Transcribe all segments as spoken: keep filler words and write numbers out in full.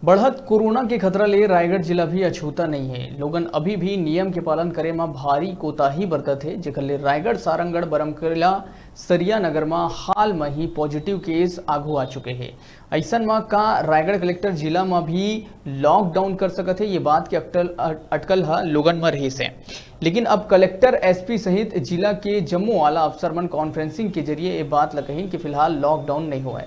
बढ़त कोरोना के खतरा ले रायगढ़ जिला भी अछूता नइ हे। लोगन अभी भी नियम के पालन करे म भारी कोताही बरतत हे, जेकर ले रायगढ़, सारंगढ़, बरमकेला, सरिया नगर म हाल म ही पॉजिटिव केस आघू आ चुके हे। अइसन म का रायगढ़ कलेक्टर जिला म भी लॉकडाउन कर सकत हे? ये बात के अटकल, अटकल ह लोगन म रहिस हे। लेकिन अब कलेक्टर, एसपी सहित जिला के जम्मो आला अफसर मन कॉन्फ्रेंसिंग के जरिए ये बात ल कहिन कि फिलहाल लॉकडाउन नइ होवय।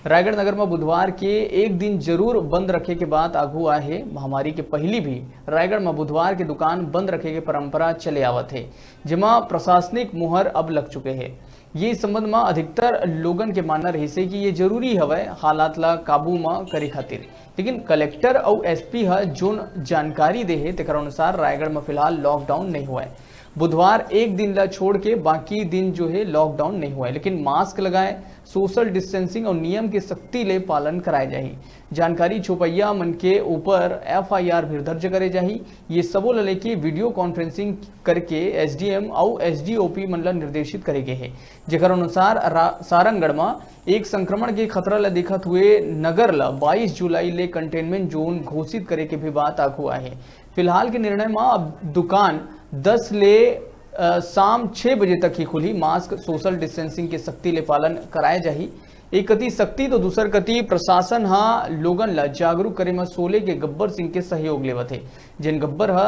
रायगढ़ नगर म बुधवार के एक दिन जरूर बंद रखे के बात आघू आए हे। महामारी के पहिली भी रायगढ़ म बुधवार के दुकान बंद रखे के परंपरा चले आवत हे, जेमा प्रशासनिक मुहर अब लग चुके हे। ये संबंध म अधिकतर लोगन के मानना रहिसे कि ये जरूरी हवय हालात ला काबू म करे खातिर। लेकिन कलेक्टर अउ एसपी ह जोन जानकारी दे हे, तेकर अनुसार रायगढ़ म फिलहाल लॉकडाउन नइ होवय। बुधवार एक दिन ला छोड़ के बाकी दिन जो हे लॉकडाउन नइ होवय, लेकिन मास्क लगाए, सोशल डिस्टेंसिंग अउ नियम के सख्ती ले पालन कराए जाही। जानकारी छुपइया मन के ऊपर एफआईआर भी दर्ज करे जाही। ये सबो ल लेके वीडियो कॉन्फ्रेंसिंग करके एसडीएम अउ एसडीओपी मन ल निर्देशित करे गे हे, जेकर अनुसार रा-, सारंगढ़ म एक संक्रमण के खतरा ल देखत हुए नगर ल बाईस जुलाई ले कंटेनमेंट जोन घोषित करे के भी बात आघू आहे। फिलहाल के निर्णय म अब दुकान दस ले, अ, शाम छह बजे तक ही खुलही। मास्क, सोशल डिस्टेंसिंग के सख्ती ले पालन कराए जाही। एक कति सख्ती तो दूसर कति प्रशासन ह लोगन ल जागरूक करे म शोले के गब्बर सिंह के सहयोग लेवत हे, जेन गब्बर ह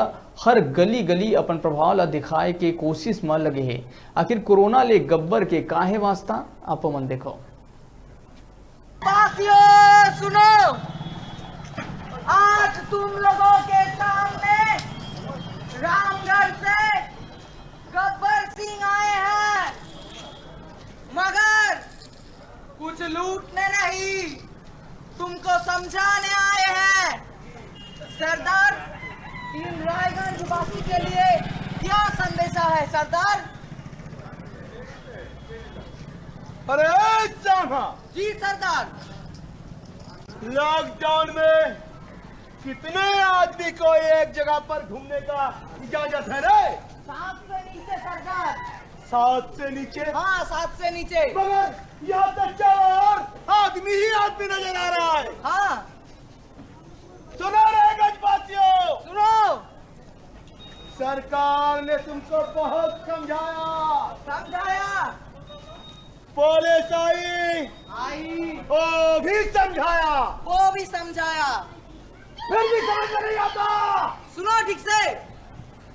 हर गली-गली अपन प्रभाव ल दिखाए के कोशिश म लगे हे। आखिर कोरोना ले गब्बर के का हे वास्ता, आप मन देखो। वासियों, सुनो, आज तुम लोगों के सामने रामगढ़ से गब्बर सिंह आए हैं, मगर कुछ लूटने नहीं, तुमको समझाने आए हैं। सरदार, इन रायगंज वासी के लिए क्या संदेशा है सरदार? अरे सामा, जी सरदार। लॉकडाउन में कितने आदमी को एक जगह पर घूमने का इजाजत है रे? सात से नीचे सरदार। सात से नीचे? हाँ, सात से नीचे। मगर यहाँ तो चारों ओर आदमी ही आदमी नजर आ रहा है। हाँ। सुनो रे गंजवासियों, सुनो। सरकार ने तुमको बहुत समझाया। समझाया। पुलिस आई। आई। वो भी समझाया। वो भी समझाया। फिर भी समझ में नहीं आता। सुनो ठीक से।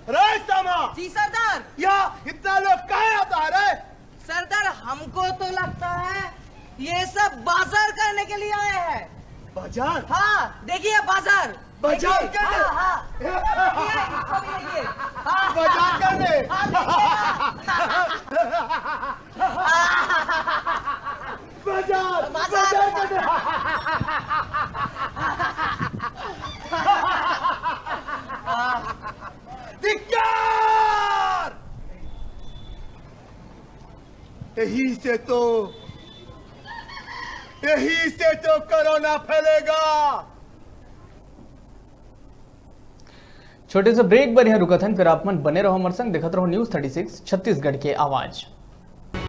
रे सामा। जी सरदार। यहाँ इतना लोग काहे आता है रे? सरदार, हमको तो लगता है ये सब बाजार करने के लिए आए हैं। बाजार? हाँ, देखिए बाजार। बाजार देखिए, करने? हाँ, हाँ। देखिए, इसको भी देखिए। हाँ, बाजार करने? हाँ, देखिए ना। बाजार, बाजार। बाजार करने। धिक्कार! यही से तो, यही से तो कोरोना फैलेगा। छोटे से ब्रेक बर यहाँ रुकत हन, फिर आप मन बने रहो हमर संग, देखत रहो न्यूज़ थर्टी सिक्स छत्तीसगढ़ के आवाज।